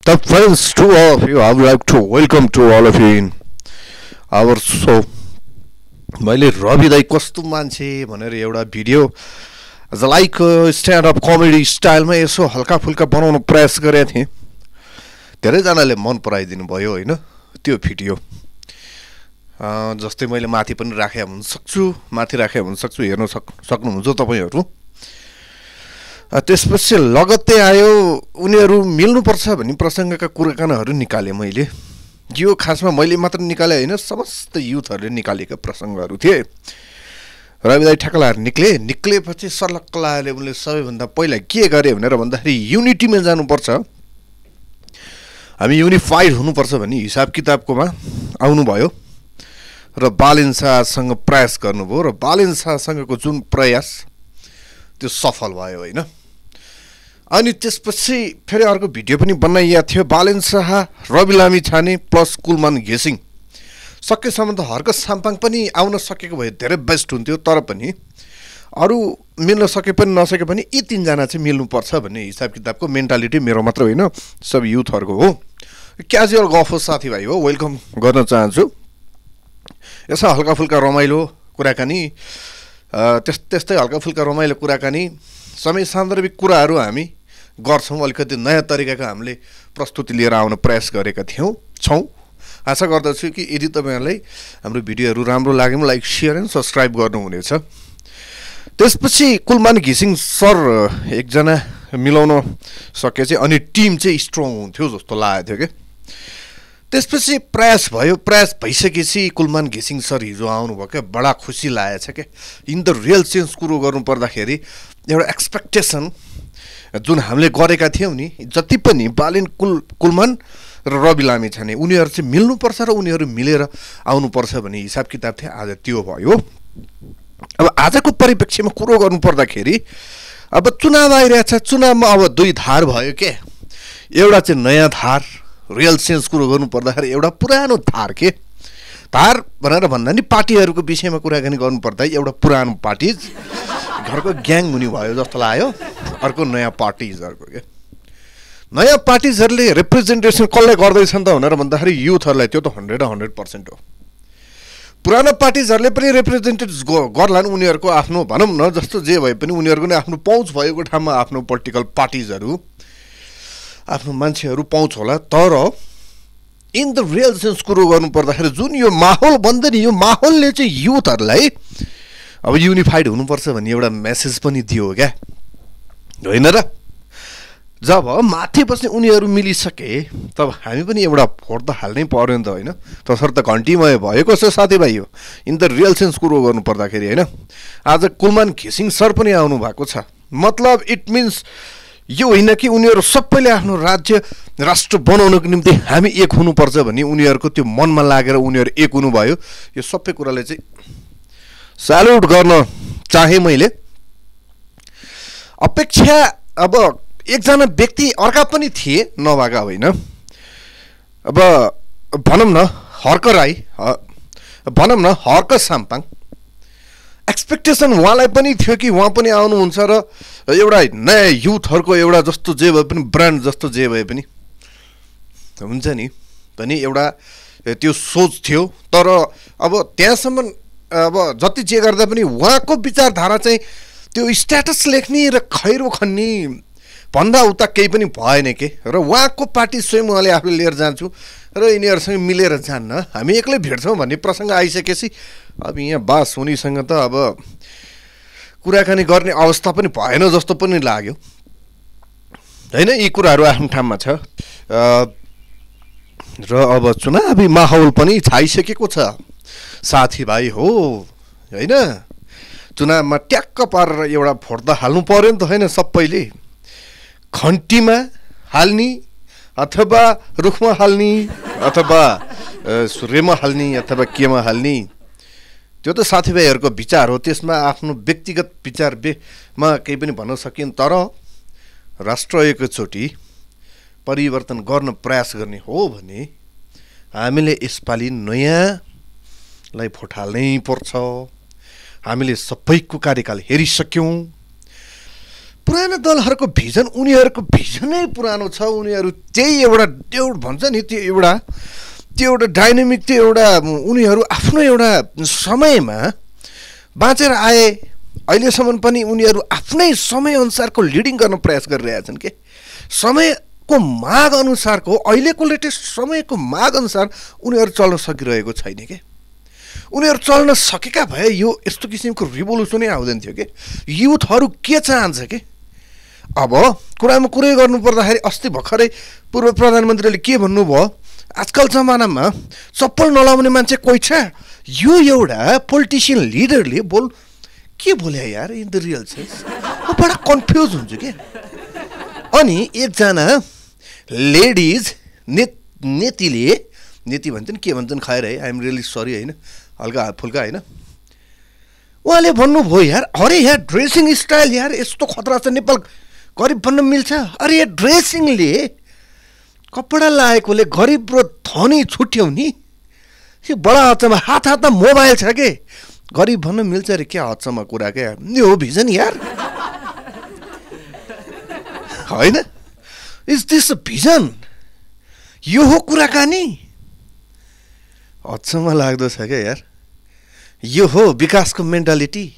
The friends to all of you, I would like to welcome to all of you in our show. मैले रवि दाई कस्तो मान्छे भनेर एउटा video like stand up comedy स्टाइलमा यसो हल्का फुल्का बनाउन प्रयास गरेको थिएँ। धेरैजनाले मन पराइदिनु भयो होइन त्यो भिडियो। जस्तै मैले माथि पनि राखे हुन सक्छु, माथि राखे हुन सक्छु, हेर्न सक्नुहुन्छ तपाईहरु। त्यसपछि लगत्तै आयो उनीहरु मिल्नुपर्छ भन्ने प्रसंगका कुराकानीहरु निकाले मैले। यो खासमा मैले मात्र निकाले हैन, समस्त युथहरुले निकालेका प्रसंगहरु थिए। रवि दाइ ठ्याक्कलाहरु निक्लेपछि सर्लक्कलाले उनले सबैभन्दा पहिला के गरे भनेर भन्दाखेरि युनिटीमा जानुपर्छ, हामी युनिफाइड हुनुपर्छ भन्ने हिसाब किताबकोमा आउनुभयो र बालेन शाहसँग प्रयास गर्नुभयो र बालेन शाहसँगको जुन प्रयास त्यो सफल भयो हैन। अनि त्यसपछि फेरि अर्को भिडियो पनि बनाइएको थियो, बालेन शाह, रवि लामी छाने प्लस कुलमान घिसिङ। सकेसम्म त हर्क साम्पाङ पनि आउन सकेको भए धेरै बेस्ट हुन्थ्यो, तर पनि अरु मिल्न सके पनि नसके पनि यी तीनजना चाहिँ मिल्नुपर्छ भन्ने हिसाब किताबको मेन्टालिटी मेरो मात्र होइन, सब युथहरुको हो। क्याजुअल गफ हो साथीभाइ हो, वेलकम गर्न चाहन्छु। यसो हल्का फुल्का रमाइलो कुराकानी, त्यस्तै हल्का फुल्का रमाइलो कुराकानी, समय सान्दर्भिक कुराहरू हामी गर्छौं। अलिकति नयाँ तरिकाको हामीले प्रस्तुति लिएर आउन प्रयास गरेका छौं। आशा गर्दछु कि यदि तपाईहरुलाई हाम्रो भिडियोहरू राम्रो लाग्यो भने लाइक, शेयर एन्ड सब्स्क्राइब गर्नुहुनेछ। त्यसपछि कुलमान घिसिङ सर एकजना मिलाउन सके चाहिँ अनि टिम चाहिँ स्ट्रङ हुन्थ्यो जस्तो लागेको थियो के। त्यसपछि प्रयास भयो, प्रयास भइसकेपछि कुलमान घिसिङ सर हिजो आउनुभयो के, बडा खुसी लागेछ के। इन द रियल सेन्स कुरो गर्नु पर्दाखेरि एउटा एक्सपेक्टेसन जुन हामीले गरेका थियौं नि, जति पनि बालेन कुलमान र रवि लामी छाने उनीहरु चाहिँ मिल्नुपर्छ र उनीहरु मिलेर आउनुपर्छ भन्ने हिसाब किताब थियो। आज त्यो भयो। अब आजको परिप्रेक्ष्यमा कुरो गर्नु पर्दाखेरि अब चुनाव आइरहेछ, चुनावमा अब दुई धार भयो के। एउटा चाहिँ नयाँ धार, रियल सेन्स कुरो गर्नु पर्दाखेरि एउटा पुरानो धार के। धार भनेर भन्दा नि पार्टीहरुको विषयमा कुराकानी गर्नु पर्दा एउटा पुरानो पार्टी घरको ग्याङ हुने भयो जस्तो लाग्यो, अर्को नयाँ पार्टीजहरुको के। नयाँ पार्टीजहरुले रिप्रेजेन्टेसन कसले गर्दैछन् त भनेर भन्दाखेरि युथहरुलाई, त्यो त 100% हो। पुरानो पार्टीजहरुले पनि रिप्रेजेन्टेट गर्लान्, उनीहरुको आफ्नो भनौं न जस्तो जे भए पनि उनीहरुको नै आफ्नो पहुँच भएको ठाउँमा आफ्नो पोलिटिकल पार्टीजहरु, आफ्नो मान्छेहरु पहुँच होला। तर इन द रियल सेन्स कुरो गर्नु पर्दाखेरि जुन यो माहौल बन्द नि, यो माहौलले चाहिँ युथहरुलाई अब युनिफाइड हुनुपर्छ भन्ने एउटा मेसेज पनि दियो क्या, होइन र? जब माथि बस्ने उनीहरु मिलिसके तब हामी पनि एउटा भोट त हाल्नै पर्यो नि त, होइन? तसर्थ घण्टीमय भएको छ साथीभाइ हो। इन द रियल सेन्स कुरो गर्नु पर्दाखेरि होइन, आज कुलमान घिसिङ सर पनि आउनु भएको छ। मतलब इट मिन्स यो होइन कि उनीहरु सबैले आफ्नो राज्य राष्ट्र बनाउनको निम्ति हामी एक हुनुपर्छ भन्ने उनीहरुको त्यो मनमा लागेर उनीहरु एक हुनु भयो। यो सबै कुराले चाहिँ सल्युट गर्न चाहे मैले। अपेक्षा अब एकजना व्यक्ति अर्का पनि थिए, नभएका होइन। अब भनौं न हर्क राई, भनौं न हर्क साम्पाङ, एक्सपेक्टेसन उहाँलाई पनि थियो कि उहाँ पनि आउनुहुन्छ र एउटा नयाँ युथहरुको एउटा जस्तो जे भए पनि ब्रान्ड जस्तो जे भए पनि हुन्छ नि पनि एउटा त्यो सोच थियो। तर अब त्यहाँसम्म अब जति जे गर्दा पनि उहाँको विचारधारा चाहिँ त्यो स्ट्याटस लेख्ने र खैरो खन्ने भन्दा उता केही पनि भएन के। र उहाँको पार्टी स्वयं उहाँले आफूले लिएर जान्छु र यिनीहरुसँग मिलेर जान्न, हामी एक्लै भेट्छौं भन्ने प्रसंग आइसकेपछि अब यहाँ बास हुनेसँग त अब कुराकानी गर्ने अवस्था पनि भएन जस्तो पनि लाग्यो, हैन? यी कुराहरु आफ्नो ठाउँमा छ। र अब चुनावी माहौल पनि छाइसकेको छ साथीभाइ हो, हैन? चुनावमा ट्याक्क पारेर एउटा भोट त हाल्नु पर्यो नि त, हैन? सबैले घण्टीमा हाल्ने अथवा रुखमा हाल्ने अथवा सूर्यमा हाल्ने अथवा केमा हाल्ने, त्यो त साथीभाइहरुको विचार हो। त्यसमा आफ्नो व्यक्तिगत विचारमा केही पनि भन्न सकिन्न। तर राष्ट्र एकचोटि परिवर्तन गर्न प्रयास गर्ने हो भने हामीले यसपालि नयाँलाई भोट हाल्नै पर्छ। हामीले सबैको कार्यकाल हेरिसक्यौं, पुराना दलहरूको भिजन उनीहरूको भिजनै पुरानो छ उनीहरू त्यही एउटा भन्छ नि त्यो एउटा डाइनामिक त्यो एउटा उनीहरू आफ्नो एउटा समयमा बाँचेर आए अहिलेसम्म पनि उनीहरू आफ्नै समयअनुसारको लिडिङ गर्न प्रयास गरिरहेका छन् के समयको माग अनुसारको अहिलेको लेटेस्ट समयको माग अनुसार उनीहरू चल्न सकिरहेको छैन के उनीहरू चल्न सकेका भए यो यस्तो किसिमको रिभोल्युसनै आउँदैन थियो के युथहरू के चाहन्छ के अब कुरामा कुरै गर्नु पर्दाखेरि अस्ति भर्खरै पूर्व प्रधानमन्त्रीले के भन्नुभयो आजकल जमानामा चप्पल नलाउने मान्छे कोही छ यो एउटा पोलिटिसियन लिडरले के बोले यार इन द रियल सेन्स म बडा कन्फ्युज हुन्छु के अनि एकजना लेडिज नेती भन्छन् के भन्छन् खैर है आई एम रियली सरी हैन हल्का फुल्का हैन उहाँले भन्नुभयो यार अरे यार ड्रेसिङ स्टाइल यार यस्तो खतरा छ नेपाल गरिब बन्न मिल्छ अरे यार ड्रेसिङले कपडा लगाएकोले गरिब र धनी छुट्याउने यो बडा अचम्म हातमा मोबाइल छ के गरिब भन्न मिल्छ अरे क्या अचम्म कुरा क्या यो हो भिजन यार होइन इज दिस अ भिजन यो हो कुराकानी अचम्म लाग्दो छ क्या यार यो हो विकासको मेन्टालिटी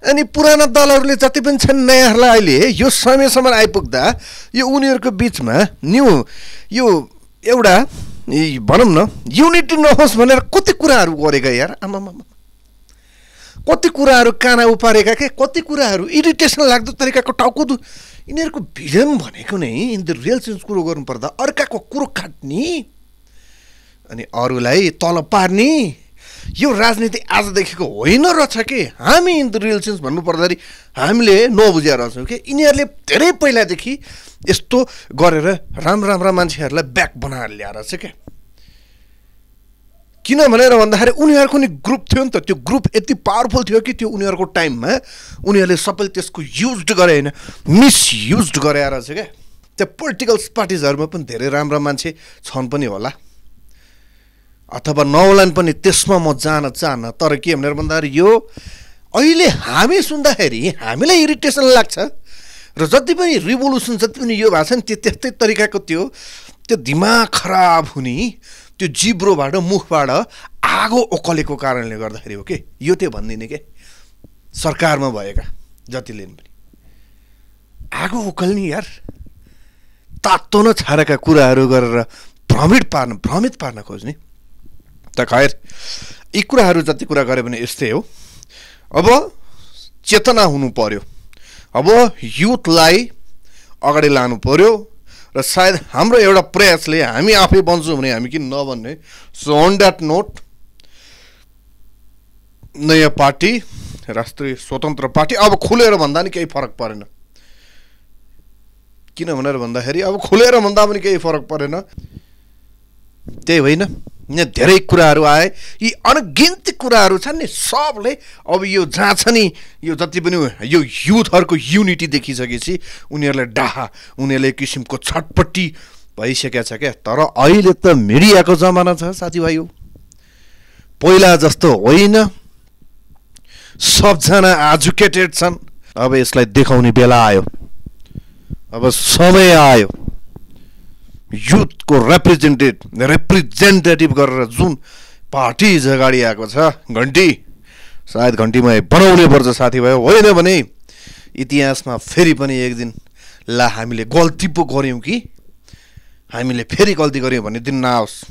अनि पुराना दलहरूले जति पनि छन् नयाँहरूलाई अहिले यो समयसम्म आइपुग्दा यो उनीहरूको बिचमा यो एउटा भनौँ न युनिटी नहोस् भनेर कति कुराहरू गरेका यार आमामा कति कुराहरू काना उपारेका के कति कुराहरू इरिटेसन लाग्दो तरिकाको टाउको यिनीहरूको भिजन भनेको नै इन द रियल सेन्स कुरो गर्नुपर्दा अर्काको कुरो काट्ने अनि अरूलाई तल पार्ने यो राजनीति आजदेखिको होइन रहेछ के हामी इन द रियल सेन्स भन्नुपर्दाखेरि हामीले नबुझेर रहेछौँ कि यिनीहरूले धेरै पहिलादेखि यस्तो गरेर राम्रा मान्छेहरूलाई ब्याक बनाएर ल्याएर छ क्या किन भनेर भन्दाखेरि उनीहरूको नि ग्रुप थियो नि त त्यो ग्रुप यति पावरफुल थियो कि त्यो उनीहरूको टाइममा उनीहरूले सबैले त्यसको युज गरे होइन मिसयुज गरे रहेछ क्या त्यो पोलिटिकल पार्टिजहरूमा पनि धेरै राम्रा मान्छे छन् पनि होला अथवा नहोलान् पनि त्यसमा म जान चाहन्न तर के भनेर भन्दाखेरि यो अहिले हामी सुन्दाखेरि हामीलाई इरिटेसन लाग्छ र जति पनि रिभोल्युसन जति पनि यो भएको छ नि त्यस्तै तरिकाको त्यो दिमाग खराब हुने त्यो जिब्रोबाट मुखबाट आगो ओकलेको कारणले गर्दाखेरि हो के यो त्यो भन्दिनँ के सरकारमा भएका जतिले पनि आगो ओकल्ने यार तातो न छारेका कुराहरू गरेर भ्रमित पार्न खोज्ने त खैर यी कुराहरू जति कुरा गरे भने यस्तै हो अब चेतना हुनु पर्यो अब युथलाई अगाडि लानु पर्यो र सायद हाम्रो एउटा प्रयासले हामी आफै बन्छौँ भने हामी किन नबन्ने सो अन द्याट नोट नयाँ पार्टी राष्ट्रिय स्वतन्त्र पार्टी अब खुलेर भन्दा नि केही फरक परेन किन भनेर भन्दाखेरि अब खुलेर भन्दा पनि केही फरक परेन त्यही होइन यहाँ धेरै कुराहरू आए यी अनगिन्ती कुराहरू छन् नि सबले अब यो जहाँ छ नि यो जति पनि यो युथहरूको युनिटी देखिसकेपछि उनीहरूले एक किसिमको छटपट्टि भइसकेको छ क्या तर अहिले त मिडियाको जमाना छ साथीभाइ हो पहिला जस्तो होइन सबजना एजुकेटेड छन् अब यसलाई देखाउने बेला आयो अब समय आयो युथको रिप्रेजेन्टेटिभ गरेर जुन पार्टी अगाडि आएको छ घन्टी सायद घन्टीमा बनाउनै पर्छ साथीभाइ होइन भने इतिहासमा फेरि पनि एक दिन ला हामीले गल्ती पो गऱ्यौँ कि हामीले फेरि गल्ती गऱ्यौँ भन्ने दिन नआओस्